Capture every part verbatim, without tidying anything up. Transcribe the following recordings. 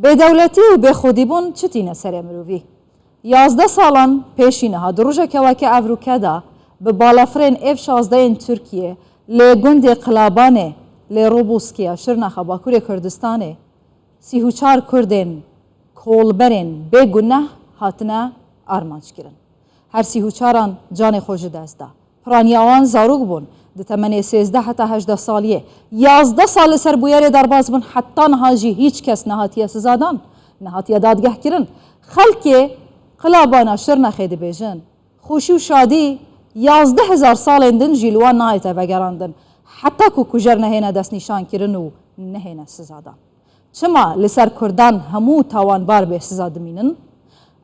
Bêdewletî û bêxwedîbûn çi tîne serê mirovî? Yazdeh salan pêşî niha di rojeke weke evroke de bi balafirên F şazdeh yên Tirkiyê lê gundê Qilabanê lê Roboskiya Şirnexa Bakurê Kurdistanê sî û çar Kurdên kolberên bêguneh hatine armanc kirin. Her sî û çaran canê xwe ji dest da. Piraniya wan zarok bûn, di temenê sêzdeh heta hejdeh saliyê. Yazdeh sal li ser bûyerê derbas bûn, heta niha jî hîç kes nehatiye sizadan, nehatiye dadgehkirin. Xelkê Qilabana Şirnexê dibêjin, xweşî û şadî yazdeh hezar salên din jî li wan nayête vegerandin. Heta ku kujer nehêne destnîşankirin û nehêne sizadan. Çima li ser Kurdan hemû tawanbar bê siza dimînin?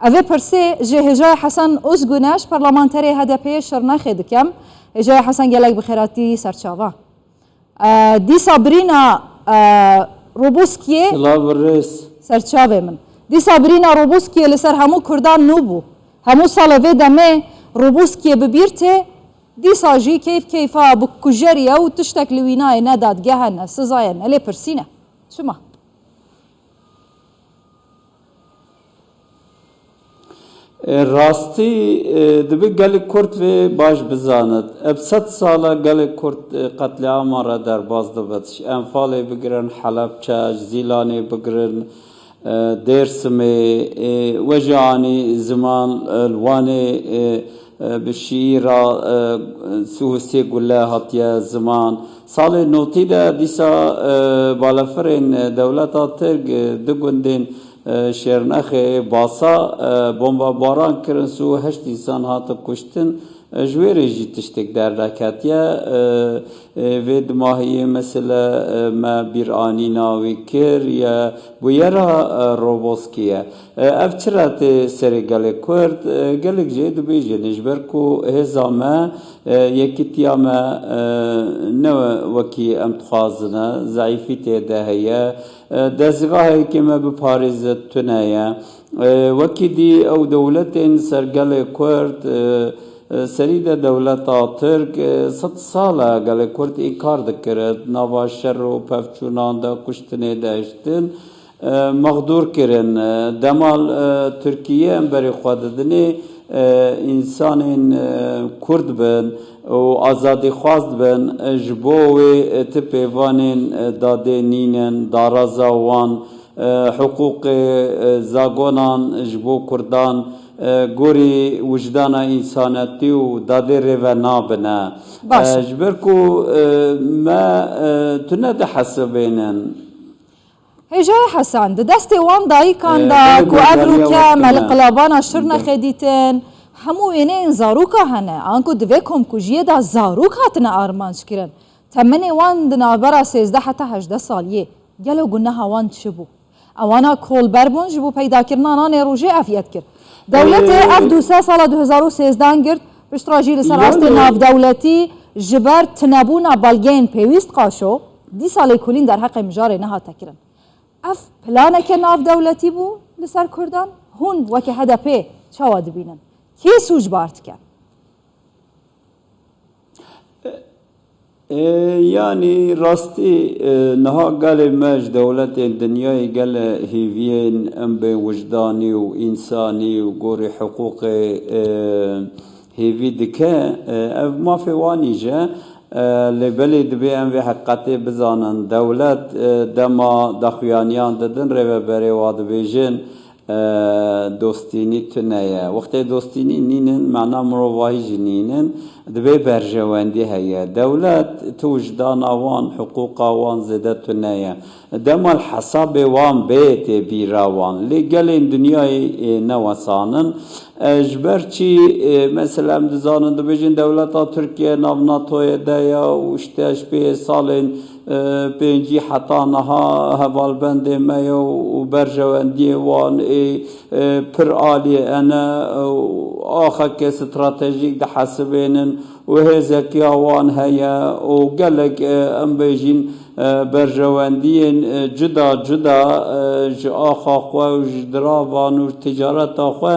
Evê pirsê ji Hêjayê Hesen Ozguneş, parlamenterê H D P'ê Şirnexê dikem. Hêjayê Hesen, gelek bi xêratî serçava. E, dîsa birîna, e, Roboskiyê Silav û rêz. Serçavê min. Dîsa birîna Roboskiyê li ser hemû Kurdan nû bû. Hemû sala vê demê Roboskiyê bi bîr tê, dîsa jî keyf keyfa bi kujeriye û tiştek li wî nayê, ne dadgeh e, ne siza ye, ne lêpirsîn e. Çima? E, rastî, e, dibe gelê Kurd vê baş bizanit. Ev sed sala gelê Kurd, e, qetlîama re derbas dibit. Ji Enfalê bigirin, Helebçe, ji Zîlanê bigirin, e, Dêrsimê, e, we jî anî ziman, e, li Wanê, e, e, bi şîîra, e, sî û sê gule hatiye ziman. Salê notî de dîsa, e, balafirên, e, dewleta Tirk, e, du gundên, e, Şêrnexê, Basa, e, bombebaran kirin, sî û heşt însan hatin kuştin. E, ji wê re jî tiştek derneketiye. E, e, vê dimahiyê mesela, e, me bîranîna wî kir, ye bûyera, e, Roboskî ye. E, ev çira tê serê gelê Kurd? E, gelek jê dibêjin, ji ber ku hêza me, e, yekîtiya me, e, ne wekî em dixwazin e, zeîfî tê de heye. E, dezgahekê me biparêze tune ye. E, wekî dî ew dewletên ser gelê Kurd, e, e, serî de dewleta Tirk, e, sed sal e gelê Kurd înkar dikir, di nava şer û pevçûnan de, kuştinê de hiştin. E, mexdûr kirin. E, dema, e, Tirkiye em berê xwe didinê, e, însanên, e, Kurd bin û azadîxwaz bin, e, ji bo wê, e, ti pêvanên, e, dadê nînin, daraza wan, e, hiqûqê, e, zagonan ji bo Kurdan, e, gorî wijdana însanetî û dadê rê ve nabine. Baş e. E, ji ber ku, e, me, e, tune dihesibênin. Hêjayê Hesen, di destê wan dayikan Ee, de belê ku ev berzaniya rûke wextê me li me. Qilabana Şirnexê dîtin, hemû wêneyên zaroka hene, anku di vê komkujiyê de zarok hatine armanc kirin. Temenê wan di navbera sêzdeh heta hejdeh saliyê. Gelo guneha wan çi bû? Ewana kolber bûn, ji bo peydakirina nanê rojê ev yek kir. Dewletê Ee, ev dosya sala du hezar û sêzdeh girt, piştre jî li ser astê Yani navdewletî ji ber tunebûna belgeyên pêwîst qaşo, dîsa lêkolîn derheqê mijarê nehate kirin. Ev planeke navdewletî bû li ser Kurdan? Hûn weke H D P çawa dibînin? Kê sûc bar dike? E, yanî rastî, e, niha gelê me ji dewletên dinyayê gele hêviyên em bên wijdanî û însanî û gorî hiqûqê, e, hêvî dike. E, ev mafê wan î je. E, lê belê dibê em vê heqîqetê bizanin. Dewlet, e, dema daxuyaniyan didin rêveberê wa dibêjin, e, dostînî tune ye. Wextê dostînî nînin, mena mirovahî jî nînin, dibê berjewendî heye. Dewlet, tu wijdana wan, hiqûqa wan zêde tune ye. Dema li hesabê wan bê tê bîra wan. Lê gelên dinyayê, e, ne wesanin. E, ji ber çi, e, mesela em dizanin, dibêjin dewleta Tirkiye nav natoyê de ye û işte ji pê salên, e, pêncî heta niha hevalbendê me ye û berjewendiyê wan ê, e, pir alî ye ne, e, û axeke stratejîk dihesibênin û hêzek ya wan heye û gelek, e, em bêjin, e, berjewendiyên, e, cuda cuda, e, ji axa xwe û ji diravan û ji ticareta xwe,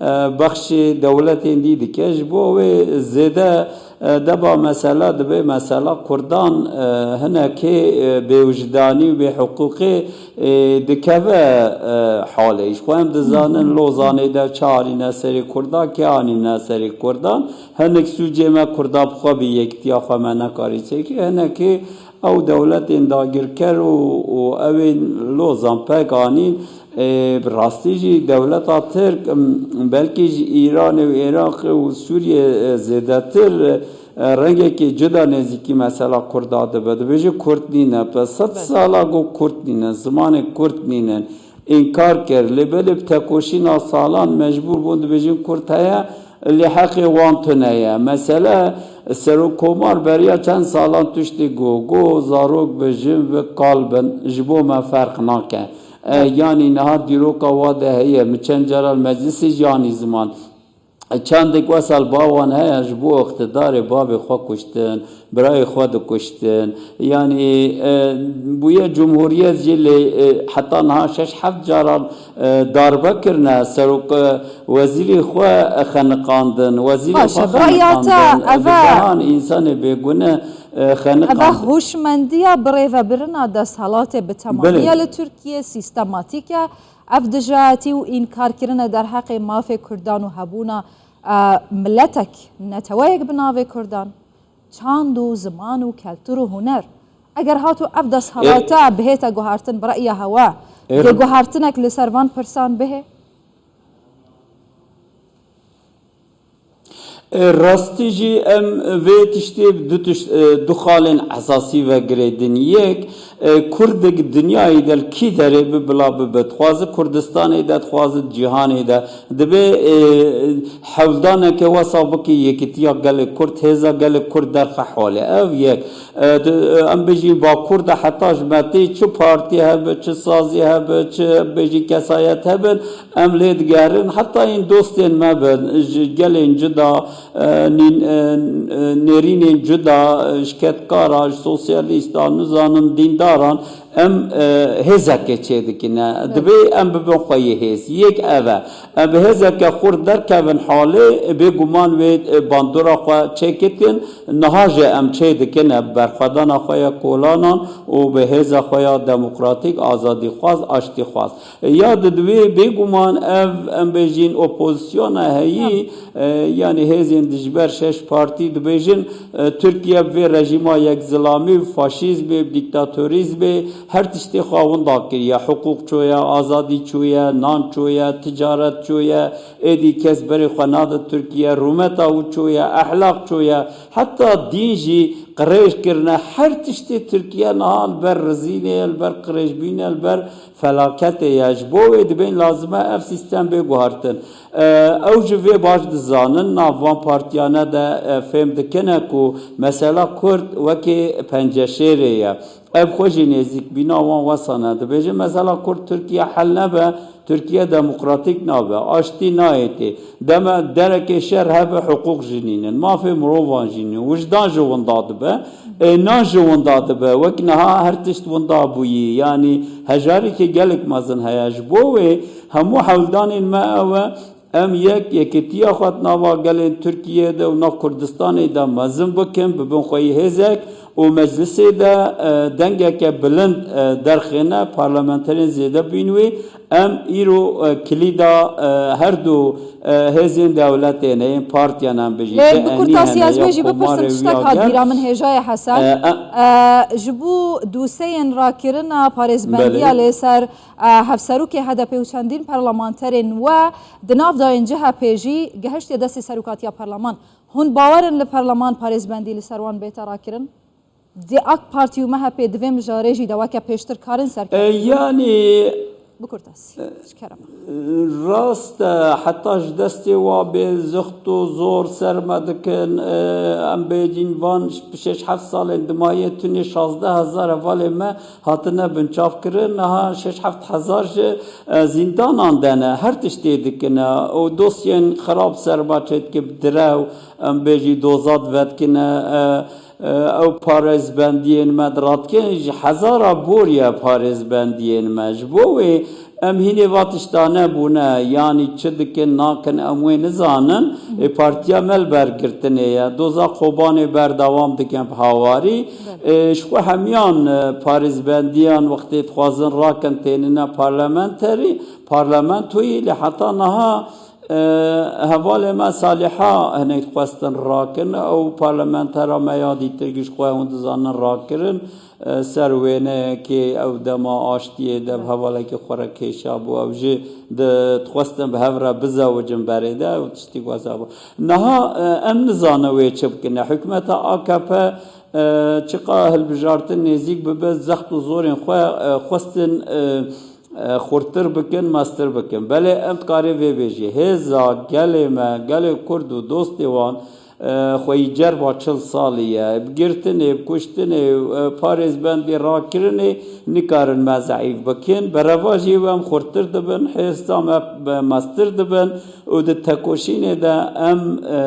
e, bexşê dewletên dî dike. Ji bo wê zêde E, deba mesela dibe mesela Kurdan, e, hinekê, e, bêwijdanî û bêhiqûqê, e, dikeve, e, halê. Ji xwe em dizanin Lozanê de çi anîne serê Kurdan, kê anîne serê Kurdan. Hinek sûcê me Kurda bi xwe bi yekitiya xwe me nekarî çêkî. Hinekê ew dewletên dagirker û, û ew ên Lozan pek anîn, e, bi rastî jî dewleta Tirk, m, belkî ji Îranê û Iraqê û Sûriyê, e, zêdetir, e, rengekî cuda nêzîkî mesela Kurda dibe. Dibêje Kurd nîne. Bi sed Belê. sala got Kurd nîne, zimanê Kurd nîne. Înkar kir. Lê belê bi tekoşîna salan mecbûr bûn dibêjin Kurd heye, lê heqê wan tune ye. Mesele Serokkomar beriya çend salan tiştê got, got zarok bi jin ve kal bin, ji bo me ferq nake. E, yanî niha dîroka wa de heye, min çend cara li meclisê jî anî ziman. E, çendek wesal ba wan heye, ji bo iqtidarê babê xwe kuştin, birayê xwe dikuştin. Yanî, e, bûye cumhuriyet jî lê, e, heta niha şeş heft caran, e, darbe kirine, serok, e, wezîrê xwe, e, xeniqandin, wezîrê Baş xwe e, bi raya te xeniqandin, e, eve bi dehan însanê bêgune, e, Eve xeniqandin. huşmendiya birêvebirina desthilatê bi temamî Belê. ye li Tirkiye, sîstematîk e. Ev dijayetî û înkarkirine derheqê mafê Kurdan û hebûna, e, miletek, neteweyek bi navê Kurdan, çand û ziman û keltur û huner. Eger hatu ev desthilata bihête guhartin bi re'ya hewe, Êr- dê guhartinek li ser van pirsan bihê? E, rastî jî em vê tiştê bi du tişt, e, du xalên esasî ve girêdin. Yek, e, Kurdek dinyayê de li kî derê bi bila bibe. Dixwaze Kurdistanê de, dixwaze cîhanê de. Dibe, e, hewldaneke wesa bike yekitiya gelê Kurd, hêza gelê Kurd derxe holê. Ev yek. E, di, e, em bêjî Bakur de heta ji me tê çi partî hebe, çi sazî hebe, çi bêjî kesayet hebe, em lê digerin. Heta yên dostên me bin, ji gelên cuda, e, nîn-, e, e, nêrînên cuda, e, ji kedkara, ji sosyalîsta, nizanim dîndaran, em, e, hêzekê çêdikine. Evet. Dibê em bibin xwe yê hêz. Yek ev e. Em bi hêzeke xurt derkevin halê, bêguman wê, e, bandora xwe çêkitin. Niha jî em çê dikin, ev berxwedana xwe ya kolanan û bi hêza xwe ya demokratîk, azadîxwaz, aştîxwaz. Ya di divê bêguman ev, em bêjîn, opozisyona heyî, e, yanî hêzên dijber şeş partî dibêjin, e, Tirkiye bi vê rejîma yek zilamî, bi faşîzmê, bi dîktatorîzmê her tiştê xwe winda kiriye. Hiqûq çûye, azadî çûye, nan çûye, ticaret çûye, êdî kes berê xwe nade Tirkiye, rûmeta wî çûye, ehlaq çûye. Heta dîn jî qirêj kirine, her tiştê Tirkiye niha li ber rizînê ye, li ber qirêjbînê, li ber felaketê ye. Ji bo wê dibên lazim e ev sîstem bê guhartin. E, ew ji vê baş dizanin, nav van partiyane de, e, fêm dikine ku mesela Kurd wekî penceşêrê ye. Ev xwe jî nêzîkbîna wan wesa ne. Dibêje mesela Kurd Tirkiye hel nebe, Tirkiye demokratîk nabe, aştî nayê tê. Deme derekê şer hebe, hiqûq jî nînin, mafê mirovan jî nîn, wijdan ji winda dibe, ê, nan ji winda dibe. Wek niha her tişt winda bûyî. Yanî hejarîkê gelek mezin heye. Ji bo wê hemû hewldanên me ew e, em yek, yekîtiya xwe di nava gelên Tirkiyê de û nav Kurdistanê de mezin bikin, bibin xweyî hêzek û meclisê de, e, dengeke bilind, e, derxêne, parlamenterên zêde bîn wê. Em îro, e, kilîda, e, her du, e, hêzên dewletê ne, yên partiyan em bijî, Lê bi kurtasî ez wê jî bipirsim tiştek hat bîra min hêjayê Hesen. E, e, E, ji bo doseyên rakirina parêzbendiya Belê. lê ser, e, hevserokê H D P û çendîn parlamenterên we di nav dayên C H P jî gehiştiye destê serokatiya parleman. Hûn bawer in li parleman parêzbendî li ser wan bête rakirin? Di AK Partî û M H P di vê mijarê jî de weke pêştir karin E, serkeftin? yanî, Bi kurtasî, ji kerema. rast e, heta ji destê wa bê zixt û zor ser me dikin. E, em bêjîn van şeş heft salên dimayê tunê şazdeh hezar hevalên me hatine binçavkirin. Niha şeş heft hezar ji, e, zîndanan de ne. Her tiştê dikine. Û dosyên xirab ser me çêdike bi direw, em bêjî doza divetkine. E, Ew parêzbendiyên me diratkin ji hezara boriya parêzbendiyên me. Ji bo wê em hînê va tişta nebûne, yanî çi dikin, nakin, em wê nizanin. Ê, partiya me li ber girtinê ye. Doza Kobanê berdewam dikin bi hawarî. Ê, ji xwe hemiyan, e, parêzbendiyan wextê dixwazin rakin tênine parlamenterî, parlamentoyî, lê heta niha Hevalê me Saliha hinek dixwestin rakin, ew parlamentera me ya dîtir ji xwe hûn dizanin rakirin, ser wêneyekê ew dema aştiyê de bi hevalekî xwe re kêşa bû, ew jî di-, dixwestin bi hev re bizewicin berê de, ew tiştî weza bû. Niha, em nizane wê çi bikine. Hikûmeta A K P, çiqa hilbijartin nêzîk bibe, zext û zorên xwe, xwestin, e, xurtir bikin, mestir bikin. Belê em dikarê vê bêjî. Hêza gelê me, gelê Kurd û dostê wan, e, xweyî cerba çil salî ye. Bi girtinê, bi kuştinê, e, parêzbendê rakirinê nikarin me zeîf bikin. Berevajî wê em xurtir dibin, hêza me, e, mestir dibin û di tekoşînê de em, e,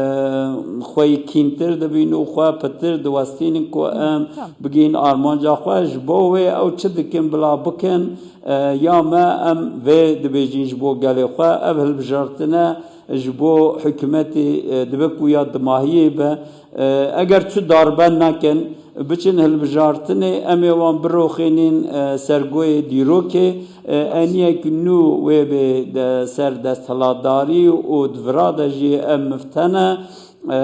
xweyî kîntir dibîn û xwe pitir diwestînin ku em Tamam. bigihîn armanca xwe. Ji bo wê ew çi dikin bila bikin, E, ya me em vê dibêjin ji bo gelê xwe, ev hilbijartine ji bo hikûmetê, e, dibe ku ya dimahiyê be. E, eger çi darbe nekin, biçin hilbijartinê, em ê wan biroxînin, e, ser goyê dîrokê, e, eniyek nû wê bê de ser desthilatdarî û di vira de jî ev miftene, e,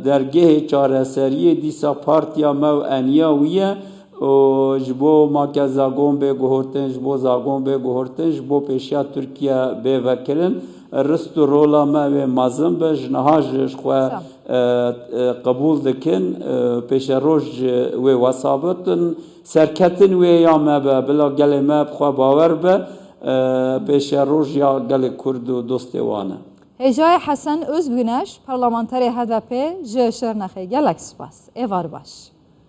dergehê çareseriyê dîsa partiya me û eniya wî ye. û ji bo make zagon bê guhurtin, ji bo zagon bê guhurtin, ji bo pêşiya Tirkiye bê vekirin, rist û rola me wê mezin be, ji niha jî ji xwe, Sağ ol. e, e, qebûl dikin, e, pêşeroj ji wê wesa bitin, serketin wê ya me be, bila gelê me bi xwe bawer be, e, pêşeroj ya gelê Kurd û dostê wan e. Hêjayê Hesen Özgüneş, parlamenterê H D P ji Şirnexê, gelek spas. Êvar baş.